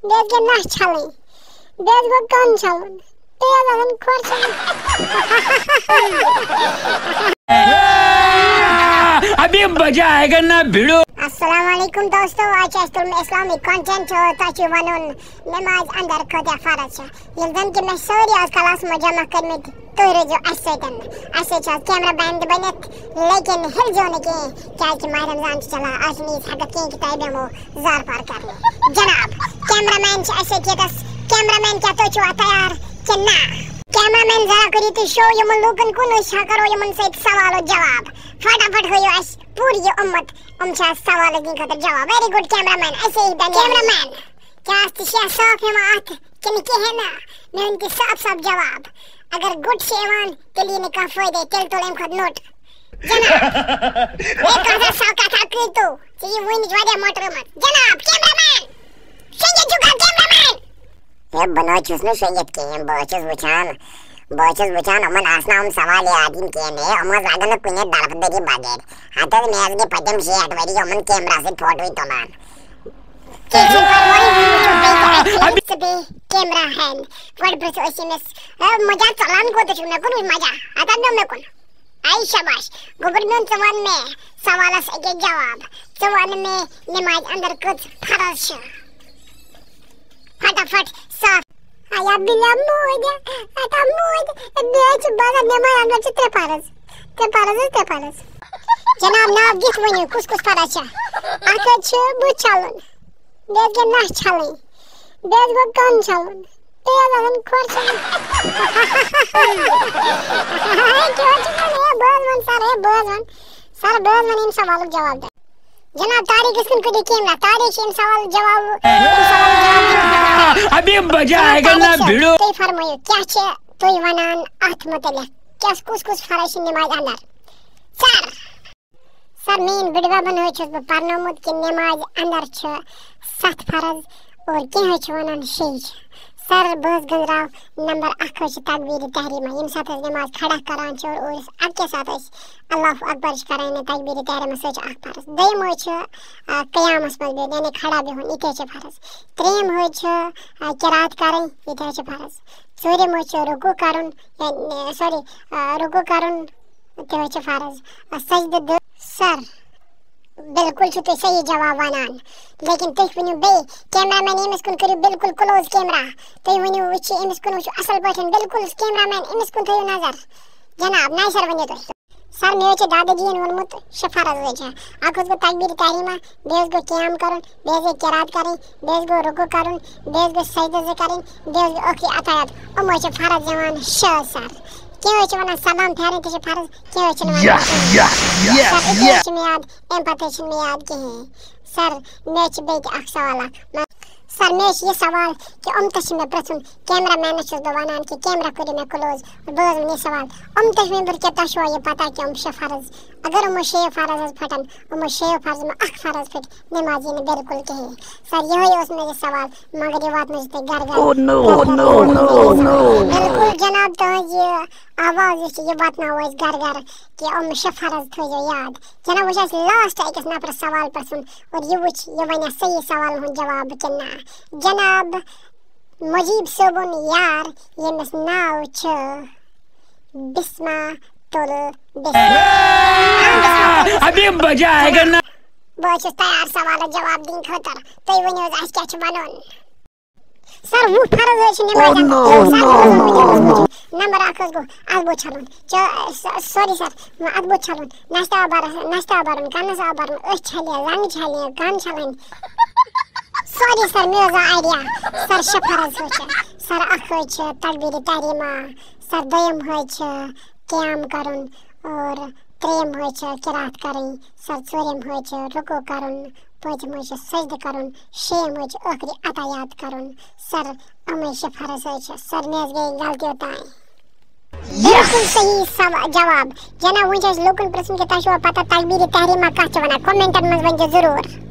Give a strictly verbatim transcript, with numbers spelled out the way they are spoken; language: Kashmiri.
بیٚیہِ حظ گٔے نَس چھَلٕنۍ، بیٚیہِ حظ گوٚو کَن چھَلُن، بیٚیہِ حظ آسَن کھۄر چھَلٕنۍ۔ ابھی مزہ آئے گا نا भिड़ो. السلام علیکم دوستو، آز چھُ اَسہِ تُلمُت اسلامک content، تۄہہِ چھُ وَنُن نماز اندر کۭتیاہ فرض چھِ۔ ییٚلہِ زَن کہِ مےٚ سٲری آز کلاسَس منٛز جمع کٔرمٕتۍ، تُہۍ روٗزِو اَسہِ سۭتۍ۔ اَسہِ سۭتۍ چھِ آز camera man تہِ بٔنِتھ، لیکن ہیٚلزیو نہٕ کِہیٖنۍ، کیٛازِ کہِ ماہِ رمضان چھِ چلان، آز چھِنہٕ عیٖد ہٮ۪کتھ کِہیٖنۍ کہِ تۄہہِ بیٚہمو زار پار کرنہِ۔ جناب، camera man چھِ اَسہِ سۭتۍ ییٚتَس۔ Camera man، کیٛاہ تُہۍ چھِوا تیار کِنہٕ نہ؟ Camera man، ذرا کٔرِو تُہۍ show یِمَن لوٗکَن کُن، أسۍ ہا کَرو یِمَن سۭتۍ سوالو جواب۔ فٹافٹ ہٲیِو اَسہِ پوٗرٕ یہِ اُمت، یِم چھِ اَسہِ سوالَن ہٕنٛدِ خٲطرٕ جواب۔ Very good camera man، أسۍ یی دَنہِ۔ Camera man، کیٛاہ ژٕ چھےٚ صاف یِوان اَتھِ کِنہٕ کِہیٖنۍ نہٕ؟ مےٚ ؤنۍ تہِ صاف صاف جواب۔ اگر گُٹ چھِ یِوان، تیٚلہِ یی نہٕ کانٛہہ فٲیدَے، تیٚلہِ تُل اَمہِ کھۄتہٕ نوٚٹ۔ جناب، ہے کَتھ سا کَتھا کٔرۍ تو، ژےٚ یہِ وٕنِچ واریاہ مۄٹرٲومٕژ۔ جناب، camera man، شٔنگِتھ چھُکھا camera man؟ ہے، بہٕ نہٕ حظ چھُس نہٕ شٔنگِتھ کِہیٖنۍ، بہٕ حظ چھُس وٕچھان، بہٕ حظ چھُس وٕچھان، یِمَن آسہٕ نہٕ یِم سوال یاد یِم کِہیٖنۍ۔ ہے، یِم حظ لَگَن نہٕ کُنے دَربٕدٔری بغٲر۔ ہَتہٕ حظ، مےٚ حظ گٔے پٔتِم شیٹھ ؤری یِمَن camera سۭتۍ فوٹوٕے تُلان۔ کینٛہہ چھُنہٕ پَرواے، وۄنۍ وٕچھو بیٚیہِ تہِ اَتہِ ییٚمِس تہٕ بیٚیہِ camera hand۔ گۄڈٕ پرٛژھو أسۍ ییٚمِس، "اے، مجاز، ژَلان کوٚت چھُکھ؟ مےٚ کُن وٕچھ، مجاز، اَتھ ہا مےٚ کُن۔" اَے شاباش، گوٚبُر میون، ژٕ وَن مےٚ سوالَس أکیٛاہ جواب۔ ژٕ وَن مےٚ، نٮ۪مازِ اندر کٔژ فرض چھِ؟ فٹافٹ صاف۔ آیا بِلا موٗدۍ، اَتا موٗدۍ، مےٚ حظ چھِ باسان نٮ۪مازِ اندر چھِ ترٛےٚ فرض۔ ترٛےٚ فرض حظ، ترٛےٚ فرض۔ جناب، ناو دِتھ ؤنِو، کُس کُس فرض چھِ؟ اَکھ حظ چھِ بُتھ چھَلُن، بیٚیہِ حظ گٔے نَس چھَلٕنۍ، بیٚیہِ حظ گوٚو کَن چھَلُن، بیٚیہِ حظ آسَن کھۄر چھَلٕنۍ۔ ہے، کیٛاہ حظ چھُکھ وَنان؟ ہے، بہٕ حظ وَنہٕ سَر، ہے، بہٕ حظ وَنہٕ سَر، بہٕ حظ وَنہٕ ییٚمہِ سوالُک جواب دِ۔ جناب، طارق کِس کُن کٔرِو camera۔ طارق چھِ أمۍ سوال جواب، أمۍ سوال جواب۔ ابھی مزہ آئے گا نا भिड़ो. تُہۍ فرمٲیِو، کیٛاہ چھِ تُہۍ وَنان اَتھ مُتعلِق؟ کیٛاہ، کُس کُس فرض چھِ نٮ۪مازِ اندر؟ سَر، سَر، میٛٲنۍ بٕڈبَبَن حظ چھُس بہٕ پَرنومُت کہِ نٮ۪مازِ اندر چھِ سَتھ فرض اور کینٛہہ حظ چھِ وَنان شیٚیہِ چھِ۔ سَر، بہٕ حظ گٔنٛزراو نمبر اَکھ حظ چھِ تکبیٖرِ تحریٖمہ۔ ییٚمہِ ساتہٕ أسۍ نٮ۪ماز کھڑا کران چھِ اور، اور أسۍ اَکے ساتہٕ أسۍ اللہ اکبر چھِ کران، یعنی تکبیٖرِ تحریٖمہ سۭتۍ چھِ اَکھ فرض۔ دوٚیِم حظ چھِ، آ، قیامَس منٛز بِہُن، یعنی کھڑا بِہُن، یہِ تہِ حظ چھِ فرض۔ ترٛیٚیِم حظ چھِ، آ، قرات کَرٕنۍ، یہِ تہِ حظ چھِ فرض۔ ژوٗرِم حظ چھِ رکوع کَرُن، یعنی، sorry، آ، رکوع کَرُن تہِ حظ چھِ فرض۔ آ، سجدٕ دیُن۔ سَر، بِلکُل چھِو تُہۍ صحیح جواب وَنان، لیکِن تُہۍ ؤنِو بیٚیہِ، camera man، ییٚمِس کُن کٔرِو بِلکُل close camera۔ تُہۍ ؤنِو، وٕچھِو أمِس کُن، وٕچھِو اَصٕل پٲٹھۍ، بِلکُل camera man، أمِس کُن تھٲیِو نظر۔ جناب، نایہِ سَر ؤنِو تُہۍ۔ سَر، مےٚ حظ چھِ دادا جی یَن ووٚنمُت شےٚ فرض حظ چھِ۔ اَکھ حظ گوٚو تکبیٖرِ تحریٖمہ، بیٚیہِ حظ گوٚو قیام کَرُن، بیٚیہِ حظ گٔے قرات کَرٕنۍ، بیٚیہِ حظ گوٚو رکوع کَرُن، بیٚیہِ حظ گوٚو سجدٕ زٕ کَرٕنۍ، بیٚیہِ حظ گوٚو ٲخری اتحیات۔ یِم حظ چھِ فرض یِوان شےٚ حظ، سَر۔ کینٛہہ حظ چھِ وَنان سلام پھیرٕنۍ تہِ چھِ فرض، کینٛہہ حظ چھِنہٕ وَنان کِہیٖنۍ۔ سَر، یِتھے حظ چھِ مےٚ یاد، اَمہِ پَتہٕ حظ چھِنہٕ مےٚ یاد کِہیٖنۍ۔ سَر، مےٚ حظ چھِ بیٚیہِ تہِ اَکھ سوال اَکھ۔ سَر، مےٚ حظ چھِ یہِ سوال کہِ یِم تہِ چھِ مےٚ پرٛژھُن، camera man چھُس بہٕ وَنان کہِ camera کٔرِو مےٚ close، بہٕ حظ وَنہٕ یہِ سوال۔ یِم تہِ چھِ مےٚ بُرکہِ، تۄہہِ چھُوا یہِ پَتہ کہِ یِم شےٚ فرض؟ اگر یِمو شیٚیو فرضو فرض پھٕٹن، یِمو شیٚیو فرضو منٛز اَکھ فرض پھٕٹہِ، نٮ۪مازِ یی نہٕ بِلکُل کِہیٖنۍ۔ سَر، یِہوٚے اوس مےٚ یہِ سوال، مگر یہِ واتنٲیزیو تُہۍ گَرٕ گَرٕ۔ Oh no, گَرٕ گَرٕ no, واتنٲیزیو no, یہِ سوال۔ No. بِلکُل جناب، تُہٕنٛز یہِ آواز یُس چھِ، یہِ واتناوو أسۍ گَرٕ گَرٕ کہِ یِم شےٚ فرض تھٲیزیو یاد۔ جناب، وٕچھ اَسہِ last أکِس نفرَس سوال پرٛژھُن اور یہِ وٕچھ، یہِ وَنہِ صحیح سوالَن ہُنٛد جواب کِنہٕ نہ۔ جناب مجیٖب صٲبُن یار، ییٚمِس ناو چھُ بسمہ تُل بسمہ۔ ابھی مزہ آئے گا نا۔ بہٕ حظ چھُس تیار سوالَس جواب دِنہٕ خٲطرٕ۔ تُہۍ ؤنِو حظ، اَسہِ کیٛاہ چھُ وَنُن؟ سَر، وُہ فرض حظ چھِ نٮ۪مازِ اندر۔ Oh no, سَر، no, no, no. نمبر اَکھ حظ گوٚو اَتھٕ بُتھ چھَلُن۔ چا-، س-، sorry سَر، اَتھٕ بُتھ چھَلُن۔ نَستہِ آب بَرُن، نَستہِ آب بَرُن، کَنَس آب بَرُن، أچھ چھَلٕنۍ، زَنٛگہٕ چھَلٕنۍ، کَن چھَلٕنۍ۔ Sorry سَر، مےٚ حظ آو idea۔ سَر، شےٚ فرض حظ چھِ۔ سَر، اَکھ حظ چھِ تکبیٖرِ تحریٖمہ۔ سَر، دوٚیِم حظ چھِ قیام کَرُن اور ترٛیٚیِم حظ چھِ قرات کَرٕنۍ۔ سَر، ژوٗرِم حظ چھِ رکوع کَرُن، پوٗنٛژِم حظ چھِ سجدٕ کَرُن، شیٚیِم حظ چھِ ٲخری اتحیات کَرُن۔ سَر، یِمَے شےٚ فرض حظ چھِ۔ سَر، مےٚ حظ گٔے غلطی اوٚتام۔ بِلکُل صحیح سو-، جواب۔ جناب، وۄنۍ چھِ اَسہِ لوٗکَن پرٛژھُن کہِ تۄہہِ چھُوا پَتہ تکبیٖرِ تحریٖمہ کَتھ چھِ وَنان؟ Commentن منٛز ؤنۍزیو ضروٗر۔